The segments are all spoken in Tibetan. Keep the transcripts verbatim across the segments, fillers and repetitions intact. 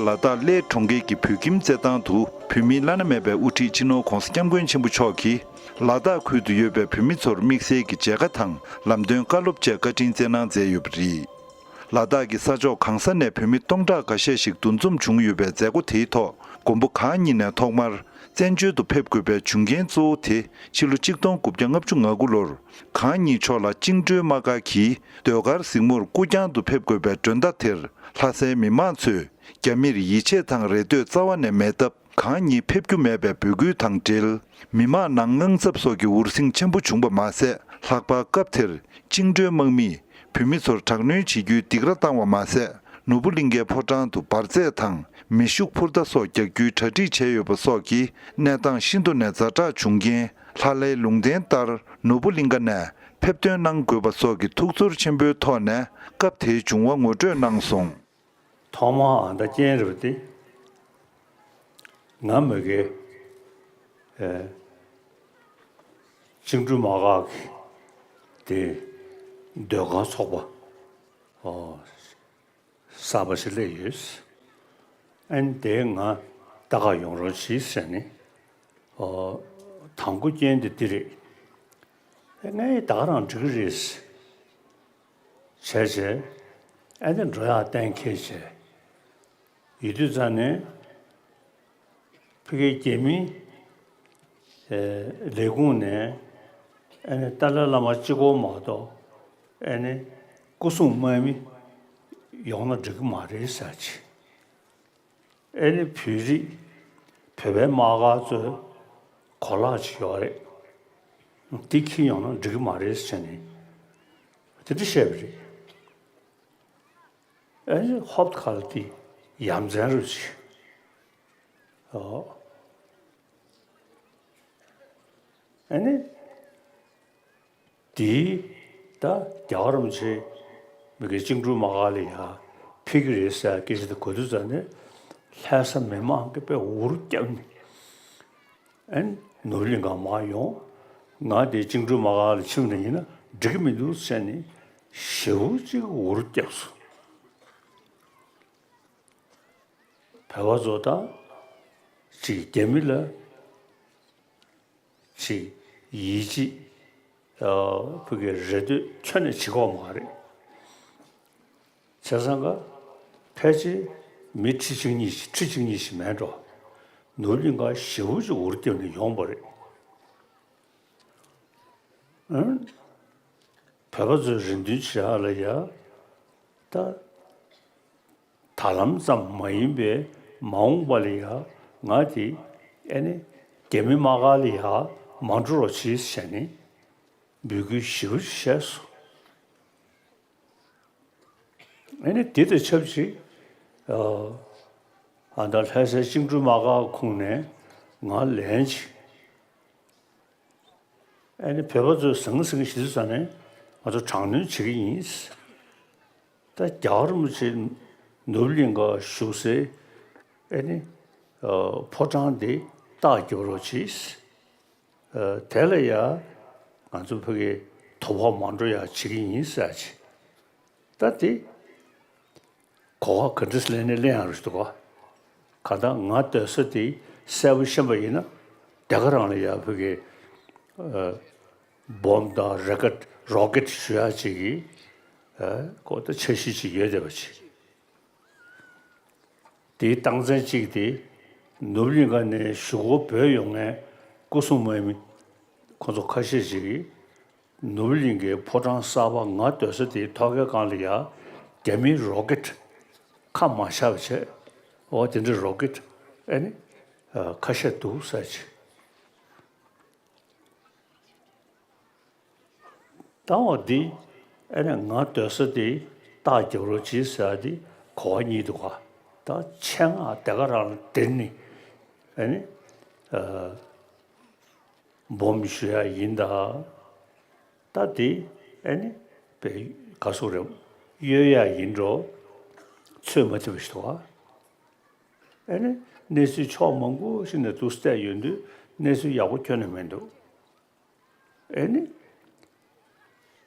ལ་དྭགས་གླེ་གྲོང་ཁྱེར་གྱི་བོད་ཁྱིམ་རྩེད་ཐང་དུ་བོད་མིའི་བླ་ན་མེད་པའི་དབུ་ཁྲིད་སྤྱི་ནོར་༧གོང་ས་༧སྐྱབས་མགོན་ཆེན་པོ་མཆོག་གིས་ལ་དྭགས་ཁུལ་དུ་ཡོད་པའི་བོད་མི་ཚོར་དམིགས་བསལ་གྱི་མཇལ་ཁ་དང་ལམ་སྟོན་བཀའ་སློབ་བཅས་བཀའ་དྲིན་བསྩལ་གནང་མཛད་ཡོད་པ་རེད། ལ་དྭགས་ཀྱི་ས་ཕྱོགས་གང་ས་ནས་བོད་མི་སྟོང་ཕྲག་འགའ་ཤས་ཤིག་འདུ་འཛོམས་བྱུང་ཡོད་པའི་མཛད་སྒོ་དེའི་ཐོག་མགོན་པོ་གང་ཉིད་ནས་ཐོག་མར་བཙན་བྱོལ་དུ་ཕེབས་དགོས་པའི་བྱུང་རྐྱེན་གཙོ་བོ་དེ་ཕྱི་ལོ་ཆིག་སྟོང་དགུ་བརྒྱ་ལྔ་བཅུ་ང་དགུ་ལོར་གང་ཉིད་མཆོག་ལ་བཅིངས་འགྲོལ་དམག་སྒར་གྱིས་ཟློས་གར་གཟིགས་མོར་སྐུ་རྐྱང་དུ་ཕེབས་དགོས་པའི་མགྲོན་བརྡ་དེར་ལྷ་སའི་མི་མང་ཚོས་རྒྱ་མིར་ཡིད་ཆེས་དང་རེ་ལྟོས་རྩ་བ་ནས་མེད་སྟབས། གང་ཉིད་ཕེབས་རྒྱུ་མེད་པའི་འབོད་སྐུལ་དང་འབྲེལ། མི་མང་ནང་དངངས་འཚབ་སོགས་ཀྱི་འུར་ཟིང་ཆེན་པོ་བྱུང་པ་མ་ཟད། ལྷག་པར་སྐབས་དེར་བཅིངས་འགྲོལ་དམག་མིས་བོད་མི་ཚོར་དྲག་གནོན་བྱེད་རྒྱུའི་སྡིགས་ར་བཏང་བ་མ་ཟད། ནོར་བུ་གླིང་ཀའི་ཕོ་བྲང་དུ་འབར་རྫས་དང་མེ་ཤུགས་འཕུར་མདའ་སོགས་རྒྱག་རྒྱུའི་གྲ་སྒྲིག་བྱས་ཡོད་པ་སོགས་ཀྱིས་གནས་སྟངས་ཤིན་ཏུ་ནས་ཛ་དྲག་བྱུང་རྐྱེན། ལྷ་ལའི་ལུང་བསྟན་ལྟར་ནོར་བུ་གླིང་ཀ་ནས་ཕེབས་ཐོན་གནང་དགོས་པ་སོགས་ཀྱི་ཐུགས་ཚོར་ཆེན་པོའི་ཐོག་ནས་སྐབས་དེའི་བྱུང་བ་ངོ་སྤྲོད་གནང་སོང་། ཐོག་མར་ཨ་མདའ་རྐྱེན་རེད་པ་དེ། ང་མ་གིའི་ཨེ་བཅིངས་འགྲོལ་དམག་སྒར་གྱི་དེ་ཟློས་གར་ཚོགས་པ་ཨོ་གསར་པ་ཞིག་སླེབས་ཡོད། ཨ་ནི་དེ་ང་ལྟ་ག་ཡོང་རོགས་གྱིས་ཟེར་ནས་ཨོ་དང་པོ་རྐྱེན་དེ་འདི་རེད། ཨེ་ངས་ད་ག་རང་འགྲིག་གི་རེད་བྱས་བྱས་ཨ་ནི་འགྲོ་ཡག་གཏན་འཁེལ་བྱས། ཡོད་དུས་ཙང་ནས་ཕ་གིའི་རྒྱ་མིའི་ལས་ཁུངས་ནས་ཨ་ནི་ཏཱ་ལའི་བླ་མ་གཅིག་པོ་མ་གཏོགས་ཨ་ནི་སྐུ་སྲུང་དམག་མི་ཡོང་ན་འགྲིག་གི་མ་རེད་ཟེར་གྱི། ཨ་ནི་བོད་རིགས་བོད་པའི་དམག་སྒར་ཚོས་གོ་ལག་ཅིག་ཡོད་རེད། འདི་འཁྱེར་ཡོང་ན་འགྲིག་གི་མ་རེད་ཟེར་ནས་དེ་འདྲ་བཤད་པ་རེད། ཨེ་ཧོབ་ཁ་ལ་དེ་ཡ་མཚན་རུ་ཆེ། ཨོ། ཨ་ནི། དེའི་ད་རྒྱལ་བ་རིན་པོ་ཆེ་མི་གི་བཅིངས་འགྲོལ་དམག་སྒར་ལ་ཡ་ཕེབས་ཀྱི་རེད་ཟེར་སྐད་ཆ་དེ་གོ་དུས་ཙང་ནས་ལྷ་ས་མི་མང་གིས་དཔེ་འུར་བརྒྱབ་ནས། ཨན། ནོར་གླིང་ག་མར་ཡོང་། ང་དེ་བཅིངས་འགྲོལ་དམག་སྒར་ལ་ཕྱིན་པ་ཡིན་ན་འགྲིག་གི་མི་འདུག་ཟེར་ནས་ཞེ་པོ་ཅིག་འུར་བརྒྱབ་སོང་། བོད་པ་ཚོ་དང་ཅིག་རྒྱ་མི་ལ་ཅིག་ཡིད་ཆེས་ཕ་གི་རེ་ལྟོས་ཁྱོན་ནས་བྱེད་ཀྱི་ཡོད་མ་རེད། བྱས་ཙང་ཀ་ཕལ་ཆེར་མི་ཁྲི་གཅིག་གཉིས་ཤིག་ཁྲི་གཅིག་གཉིས་ཤིག་མེད་འགྲོ། ནོར་གླིང་ག་ཞེ་པོ་ཅིག་འུར་བརྒྱབ་ནས་ཡོང་བ་རེད། ཨང་། བོད་པ་ཚོའི་རེ་འདུན་བྱེད་ཡག་ལ་ཡ། ད། ད་ལམ་ཙམ་མ་ཡིན་པའི་མ་འོངས་པ་ལ་ཡ་ང་དེ་ཨེ་ནི་རྒྱ་མི་དམག་སྒར་ལ་ཡ་མ་འགྲོ་རོགས་གྱིས་ཟེར་ནས་འབོད་སྐུལ་ཞེ་པོ་ཅིག་བྱས་སོང་། ཨེ་ནི་དེ་དང་ཆབས་ཅིག་ཨ་ད་ལྷ་སའི་བཅིངས་འགྲོལ་དམག་སྒར་ཁོངས་ནས་ང་ལན་ཅིག་ཨ་ནི་བོད་པ་ཚོས་ཟང་ཟིང་ཞེ་དྲག་ཟ་ནས་ང་ཚོ་དྲག་གནོན་བྱེད་ཀྱི་ཡིན། ད་རྒྱལ་བ་རིན་པོ་ཆེ་ནོར་བུ་གླིང་ག་བཞུགས་སའི་ཨ་ནི་ཕོ་བྲང་འདི་རྟ་རྒྱབ་རོགས་གྱིས། དེ་ལ་ཡ་ང་ཚོ་ཕ་གི་དོ་ཕོག་མ་འགྲོ་ཡ་བྱེད་ཀྱི་ཡིན་ཟེར་གྱི། ད་དེ། གོ་བ་ག་འདྲ་ལེན་ནས་ལེན་ཡག་རེད་འདུག་ག་གང་ལྟར་ང་སྡོད་ས་དེ་གསལ་པོ་ཤེས་པ་ཡིན་ན་དེ་ག་རང་ལ་ཡ་ཕ་གི་སྦོམ་དང་རོ་ཀེད་རོ་ཀེད་ཞུ་ཡག་ཅིག་གི་ཨ་ཁོ་ད་འཆར་གཞི་ཅིག་ཡོད་བསྡད་པ་ཅིག་དེའི་རྟགས་མཚན་གཅིག་དེ་ནོར་བུ་གླིང་ག་ནས་གཞུག་གུ་བྲོས་ཡོང་མཁན་སྐུ་སྲུང་དམག་མི་ཁོ་ཚོ་ཁ་ཤས་ཤིག་གིས་ནོར་བུ་གླིང་གའི་ཕོ་བྲང་གསར་པ་ང་སྡོད་ས་དེའི་ཐོག་ཁའི་སྒང་ལ་ཡ་རྒྱ་མིའི་རོ་ཀེད་ཁ་མ་བཞག་པ་བྱས། འོ་དེ་འདྲའི་རོ་ཀེད་ཨེ་ནི་ཁ་ཤས་འདུག་ཟེར་གྱི། ད་འོ་འདི་ཨེ་ནི་ང་སྡོད་ས་དེ་རྟ་རྒྱབ་རོགས་གྱིས་ཟེར་དེ་གོ་བ་རྙེད་འདུག་ག་ད་ཆེད་མངགས་དེ་ག་རང་ལ་དེར་ནི་ཨེ་ནི་སྦོམ་ཞུ་ཡ་ཡིན་ད། ད་དེ་ཨེ་ནི་པའི་ག་སོག་རེད་གཡོལ་ཡ་ཡིན་འགྲོ། ཚོད་མ་ཐིག་པ་ཞིག་འདུག་ག་ཨེ་ནི་གནས་ཚུལ་ཕྱོགས་མང་པོ་ཞིག་ནས་དུ་བལྟས་ཡོང་དུས་གནས་ཚུལ་ཡག་པོ་ཁྱོན་ནས་མི་འདུག་ཨེ་ནི།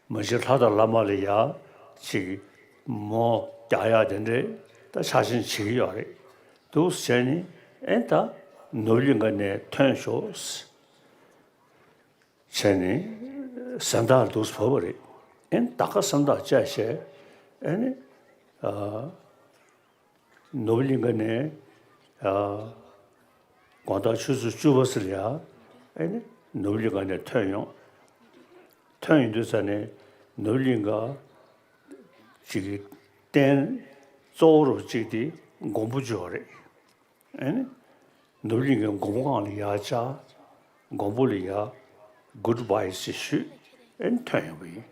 མ་གཞི་ལྷ་དང་བླ་མ་ལ་ཡ་ཅིག་མོ་རྒྱག་ཡ་དེ་འདྲས་ད་ཆགས་ཞེན་བྱེད་ཀྱི་ཡོད་རེད། འདུག་བྱས་ནས་ཨེ་ད་ནོར་གླིང་ག་ནས་ཐོན་ཤོག་བྱས་ནས་སེམས་ཐག་འདུག་བབས་པ་རེད། ཨེ་ད་ག་སེམས་ཐག་བཅད་བྱས་ཨེ་ནི་ཨ་ནོར་གླིང་ག་ནས་ཨ་དགོང་དག་ཆུ་ཚོད་བཅུ་པ་ཙམ་ལ་ཡ་ཨེ་ནི་ནོར་གླིང་ག་ནས་ཐོན་ཡོང་། ཐོན་ཡོང་དུས་ཙ་ནས་ནོར་གླིང་ག་ཅིག་གི་རྟེན་གཙོ་བོ་རུ་གཅིག་དེ་མགོན་པོ་འབྱོར་རེད། ཨེ་ནི་ནོར་གླིང་གི་མགོན་པོ་སྒང་ལ་ཡར་བཅར། མགོན་པོ་ལ་ཡར་གུཌ་བྷའི་ཞེས་ཞུས། ཨེ་ནི་ཐོན་ཡོང་བ་ཡིན།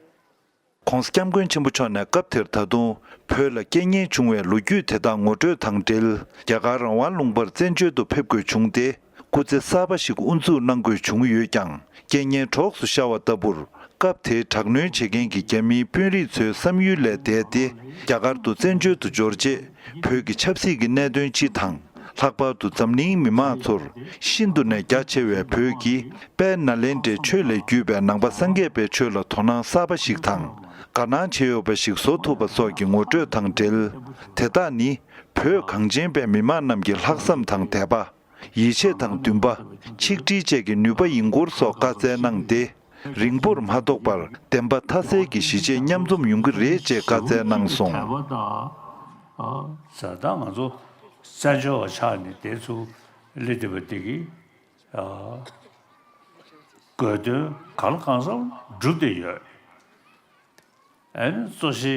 ༸གོང་ས་༸སྐྱབས་མགོན་ཆེན་པོ་མཆོག་ནས་སྐབས་དེར་ད་དུང་བོད་ལ་རྐྱེན་ངན་བྱུང་བའི་ལོ་རྒྱུས་དེ་དག་ངོ་སྤྲོད་དང་འབྲེལ། རྒྱ་གར་རང་དབང་ལུང་པར་བཙན་བྱོལ་དུ་ཕེབས་དགོས་བྱུང་སྟེ། སྐུ་ཚེ་གསར་པ་ཞིག་དབུ་འཛུགས་གནང་དགོས་བྱུང་ཡོད་ཀྱང་། རྐྱེན་ངན་གྲོགས་སུ་ཤར་བ་ལྟ་བུར། སྐབས་དེའི་དྲག་གནོན་བྱེད་མཁན་གྱི་རྒྱ་མིའི་དཔོན་རིགས་ཚོའི་བསམ་ཡུལ་ལས་འདས་ཏེ། རྒྱ་གར་དུ་བཙན་བྱོལ་དུ་འབྱོར་རྗེས། བོད་ཀྱི་ཆབ་སྲིད་ཀྱི་གནད་དོན་སྤྱི་དང་། ལྷག་པར་དུ་འཛམ་གླིང་མི་མང་ཚོར་ཤིན་ཏུ་ནས་རྒྱ་ཆེ་བའི་བོད་ཀྱི་དཔལ་ནཱ་ལེནྡྲའི་ཆོས་ལས་བརྒྱུད་པའི་ནང་པ་སངས་རྒྱས་པའི་ཆོས་ལ་དོ་སྣང་གསར་པ་ཞིག་དང་། དགའ་སྣང་བྱེད་འོས་པ་ཞིག་བཟོ་ཐུབ་པ་སོགས་ཀྱི་ངོ་སྤྲོད་དང་འབྲེལ། དེ་དག་ནི་བོད་གངས་ཅན་པའི་མི་མང་རྣམས་ཀྱི་ལྷག་བསམ་དང་དད་པ། ཡིད་ཆེས་དང་འདུན་པ། ཆིག་སྒྲིལ་བཅས་ཀྱི་ནུས་པ་ཡིན་སྐོར་སོགས་བཀའ་སྩལ་གནང་སྟེ། རིང་པོར་མ་ཐོགས་པར་བདེན་པ་མཐའ་གསལ་གྱི་གཞིས་བྱེས་མཉམ་འཛོམས་ཡོང་གི་རེད་ཅེས་བཀའ་སྩལ་གནང་སོང་། ཟེར་ད་ང་ཚོ་བཙན་བྱོལ་བ་ཆགས་ནས་དེ་ཚོ་སླེབས་བསྡད་པ་དེ་གི་དགོས་དོན་གང་ལ་གང་འཚམ་འགྲུབ་བསྡད་ཡོད། ཨེ་ནི་གཙོ་ཆེ་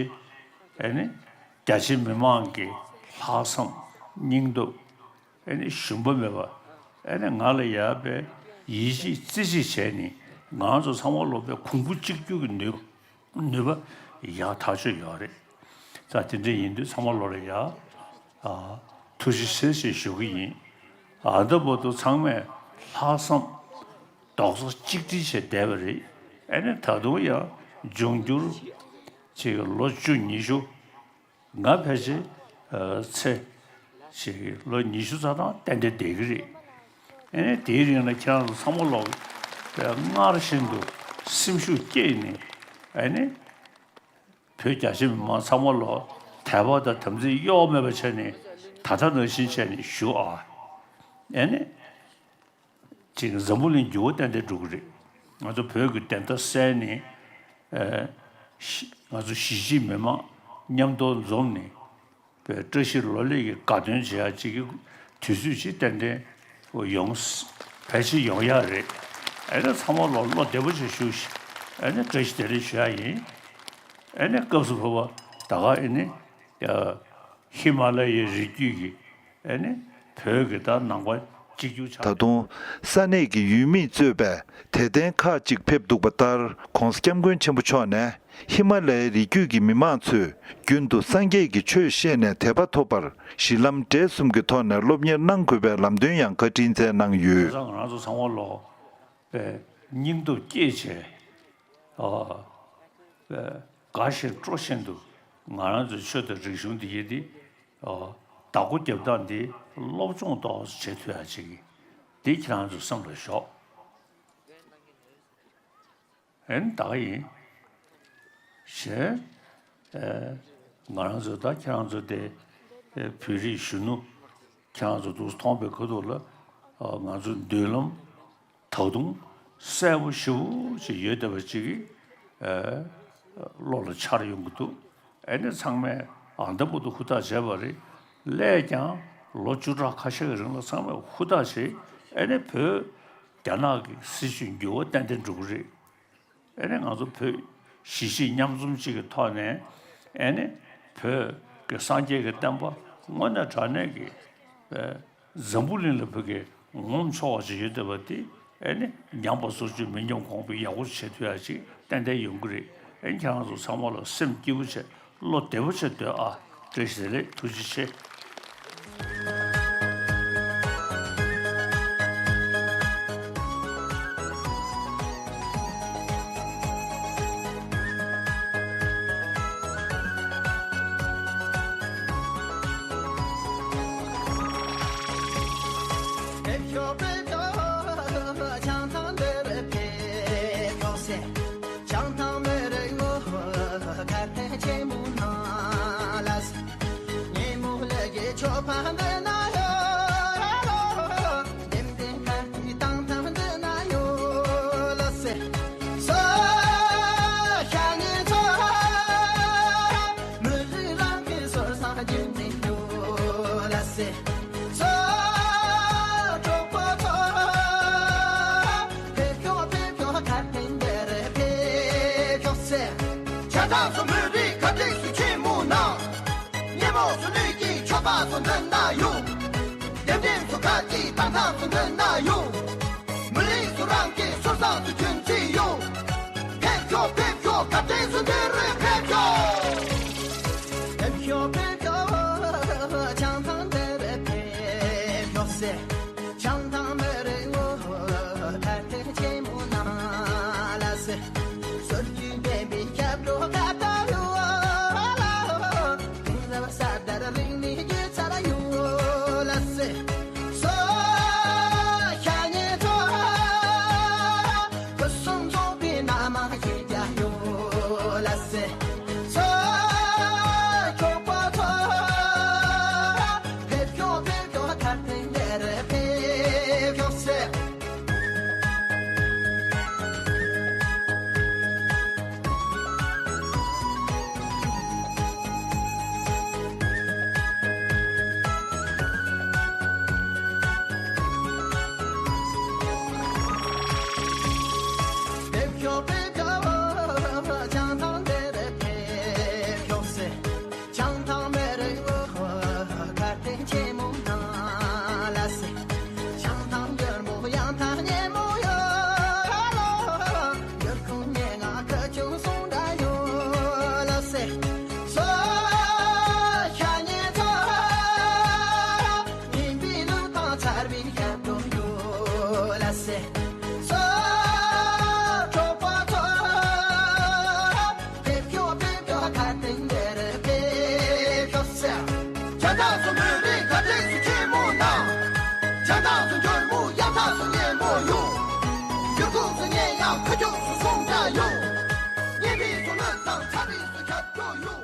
ཨེ་ནི་རྒྱ་ཆེ་མི་མང་གི་ལྷག་བསམ་སྙིང་སྟོབས་ཨེ་ནི་ཞུམ་པ་མེད་པ་ཨེ་ནི་ང་ལ་ཡར་པའི་ཡིད་ཆེས་རྩིས་ཆེ་བྱས་ནས་ང་ཚོ་ཚང་མ་ལོ་པའི་གོང་བུ་གཅིག་གྱུར་གྱི་ནུས་ནུས་པ་ཡག་ཐག་ཆོད་ཡོད་རེད། ད་དེ་འདྲ་ཡིན་དུས་ཚང་མ་ལོ་ལ་ཡ་ཐུགས་རྗེ་ཆེ་ཞེས་ཞུ་གི་ཡིན། ཨ་ད་བར་དུ་ཚང་མས་ལྷག་བསམ་རྡོག་རྩ་གཅིག་སྒྲིལ་བྱས་བསྡད་པ་རེད། ཨ་ནི་ད་དུང་ཡང་འབྱུང་འགྱུར་ཅིག་ལོ་བཅུ་ཉི་ཤུ་ང་ཕལ་ཆེར་ཚེ་ཅིག་ལོ་ཉི་ཤུ་རྩ་གྲངས་ཏན་ཏན་བསྡད་ཀྱི་རེད། ཨ་ནི་དེའི་རིང་ལ་ཁྱེད་རང་ཚོ་ཚང་མ་ལོག་པའི་སྔར་བཞིན་དུ་སེམས་ཤུགས་བསྐྱེད་ནས་ཨ་ནི། བོད་རྒྱ་ཆེ་མི་མང་ཚང་མ་ལོ་དད་པ་དང་དམ་ཚིག་གཡོ་བ་མེད་པ་བྱས་ནས་ད་ལྟ་ནང་བཞིན་བྱས་ནས་བཞུགས་ཨ། ཨེ་ནི། ཅིག་འཛམ་བུ་གླིང་འགྱུར་བ་ཏན་ཏན་འགྲོ་གི་རེད། ང་ཚོ་བོད་ཀྱི་བདེན་མཐའ་གསལ་ནས། ཨེ། ཤི་ང་ཚོ་གཞིས་བྱེས་མི་མང་མཉམ་དུ་འཛོམས་ནས། བཀྲ་ཤིས་ལོ་ལེགས་ཀྱི་དགའ་སྟོན་བྱེད་ཡག་ཅིག་གི་དུས་ཚོད་ཅིག་ཏན་ཏན་ཡོང་། ཕལ་ཆེར་ཡོང་ཡག་རེད། ཨེ་ནི་ཚང་མ་ལོ་བློ་བདེ་པོ་ཞིག་ཞུ་ཞིག་ཨེ་ནི་བཀྲ་ཤིས་བདེ་ལེགས་ཞུ་ཡག་ཡིན། ཨེ་ནི་སྐབས་སུ་བབ་པ་ད་ག་ཨེ་ནི་ཧི་མ་ལ་ཡའི་རི་རྒྱུད་ཀྱི་ཨེ་ནི་བོད་ཀྱི་ད་ནང་པ་གཅིག་གྱུར་ཆགས། ད་དུང་ས་གནས་ཀྱི་ཡུལ་མིས་གཙོས་པའི་དད་ལྡན་ཁག་ཅིག་ཕེབས་འདུག་པ་ལྟར། ༸གོང་ས་༸སྐྱབས་མགོན་ཆེན་པོ་མཆོག་ནས། ཧི་མ་ལ་ཡའི་རི་རྒྱུད་ཀྱི་མི་མང་ཚོས་རྒྱུན་དུ་སངས་རྒྱས་ཀྱི་ཆོས་བཤད་ནས་དད་པ་ཐོབ་པར་གཞི་ལམ་འབྲས་གསུམ་གྱི་ཐོག་ནས་སློབ་གཉེར་གནང་དགོས་པའི་ལམ་སྟོན་ཡང་བཀའ་དྲིན་སྩལ་གནང་ཡོད། ང་ཚོ་ཚང་མ་ལོ་པའི་སྙིང་སྟོབས་བསྐྱེད་བྱས། དགའ་བཞིན་སྤྲོ་བཞིན་དུ་ང་རང་ཚོའི་ཆོས་དང་རིག་གཞུང་འདི་ཡིན་ཏེ། བདག་པོ་རྒྱབ་སྟངས་འདི་སློབ་སྦྱོང་ཏོག་ཙམ་བྱེད་ཐུབ་ཡ་ཅིག་འདི་ཁྱེད་རང་ཚོའི་སེམས་ལ་ཞོག་ཨེ་ནི་ད་ག་ཡིན། ཞེས། ཨེ། ང་རང་ཚོ་ད་ཁྱེད་རང་ཚོ་དེ་ཨེ་བོད་རིགས་གཞོན་ནུ་ཁྱེད་རང་ཚོ་འདུག་མཐོང་པའི་ཁ་ཐུག་ལ་ཨ་ང་ཚོའི་མདུན་ལམ་ད་དུང་གསལ་པོ་ཞེ་པོ་ཅིག་ཡོད་བསྡད་པ་ཅིག་གིས་ཨེ་བློ་ལ་འཆར་ཡོང་གི་འདུག་ཨེ་ནི་ཚང་མས་ཨ་འདྲ་པོ་འདུག་ཧུར་ཐག་བྱས་པ་རེད། སླད་ཀྱང་ལོ་བཅུ་ཕྲག་ཁ་ཤས་ཀྱི་རིང་ལ་ཚང་མས་ཧུར་ཐག་བྱས། ཨེ་ནི་བོད་རྒྱ་ནག་གི་སྲིད་བྱུས་འགྱུར་བ་ཏན་ཏན་འགྲོ་གི་རེད། ཨེ་ནི་ང་ཚོ་བོད་གཞིས་བྱེས་མཉམ་འཛོམས་གཅིག་གི་ཐོག་ནས་ཨེ་ནི་བོད་ཀྱི་སངས་རྒྱས་ཀྱི་བསྟན་པ་དངོས་གནས་དྲང་གནས་ཀྱི་ཨེ་འཛམ་བུ་གླིང་ལ་བོད་ཀྱི་ངོམ་ཆོག་པ་ཞིག་ཡོད་བསྡད་པ་དེ་ཨེ་ནི་ཉམས་པ་སོར་ཆུད་མི་ཉམས་གོང་འཕེལ་ཡག་པོ་བྱེད་ཐུབ་ཡ་ཅིག་ཏན་ཏན་ཡོང་གི་རེད། ཨེ་ནི་ཁྱེད་རང་ཚོ་ཚང་མ་ལ་སེམས་སྐྱིད་པོ་བྱས་བློ་བདེ་པོ་བྱས་སྡོད་ཨ། བཀྲ་ཤིས་བདེ་ལེགས། ཐུགས་རྗེ་ཆེ། སོ། གྲོགས་པོ་ཚོ། ཕེབས་ཤོག་ཕེབས་ཤོག་ཁ་སྟོན་འདིར་ཕེབས་ཤོག་ཟེར། བྱ་བྲག་སོགས་མི་རིགས་ཁ་བྲལ་སུ་ཆེན་མོ་ན། སྙེ་མོ་སོགས་ལུས་ཀྱི་མཆོད་པ་སོགས་འདོན་ན་ཡོང་། ལྡེམ་ལྡེམ་སོགས་ཁ་ཀྱི་གཏམ་བཟང་སོགས་འདོན་ན་ཡོང་། མི་རིགས་སུ་རང་གི་སོ་བཟང་སུ་ཁྱོད་ཚེ་ཡོང་། ཕེབས་ཤོག་ཕེབས་ཤོག་ཁ་བྲལ་སུ་འདིར་ཕེབས་ཤོག་ཕེབས་ཤོག་ཕེབས་ཤོག་བྱང་ཐང་འདིར་ཕེབས་ཤོག་ཟེར། བྱང་ཐང་མི་རིགས་ངོ་ཁ་བྲལ་ཆེན་མོ་ན་ལ་ཟེར། སྲོལ་རྒྱུན་ལྡན་པའི་སྐྱབས་འགྲོ་ཁ་བྲལ་ཡོད་ལ། དེང་རབས་གསར་དར་རིག་གནས་རྒྱུད་ཚར་ཡོད་ལ་ཟེར། སོ། ཤ་ཉེ་ཚོ། ཕུན་སུམ་ཚོགས་པའི་སྣ་མང་ཞིག་ཀྱང་ཡོད་ལ་ཟེར། སོ། གྲོགས་པོ་ཚོ། ཕེབས་ཤོག་ཕེབས་ཤོག་ཁ་སྟོན་འདིར་ཕེབས་ཤོག་ཟེར། ཕེབས་ཤོག་ཕེབས་ཤོག་བྱང་ཐང་འདིར་ཕེབས་ཤོག་ཟེར། བྱང་ཐང་མི་རིགས་ཁ་བྲལ་ཆེན་མོ་ན་ལ་ཟེར། བྱང་ཐང་ཡུལ་མོ་ཡང་ཐང་སྙེ་མོ་ཡོད་ལ། ཡུལ་ཁོངས་སྙན་ངག་ཁ་ཆུང་ཟུང་འདྲ་ཡོད་ལ་ཟེར། སོ། ཤ་ཉེ་ཚོ། སྙན་པའི་གླུ་དང་ཚར་བའི་ཞབས་བྲོ་ཡོད་ལ་ཟེར། སོ། གྲོགས་པོ་ཚོ། ཕེབས་ཤོག་ཕེབས་ཤོག་ཁ་སྟོན་འདིར་ཕེབས་ཤོག་ཟེར། བྱ་བྲག་སོགས་མི་རིགས་ཁ་བྲལ་སུ་ཆེན་མོ་ན། བྱ་བྲག་སོགས་འཇོལ་མོ་གཡའ་ཐང་སོགས་སྙེ་མོ་ཡོད། ཡུལ་ཁོངས་སུ་སྙན་ཡང་ཁུ་བྱུག་སོགས་ཟུང་འདྲ་ཡོད། སྙན་པའི་སོགས་གླུ་དང་ཚར་བའི་སོགས་ཞབས་བྲོ་ཡོད།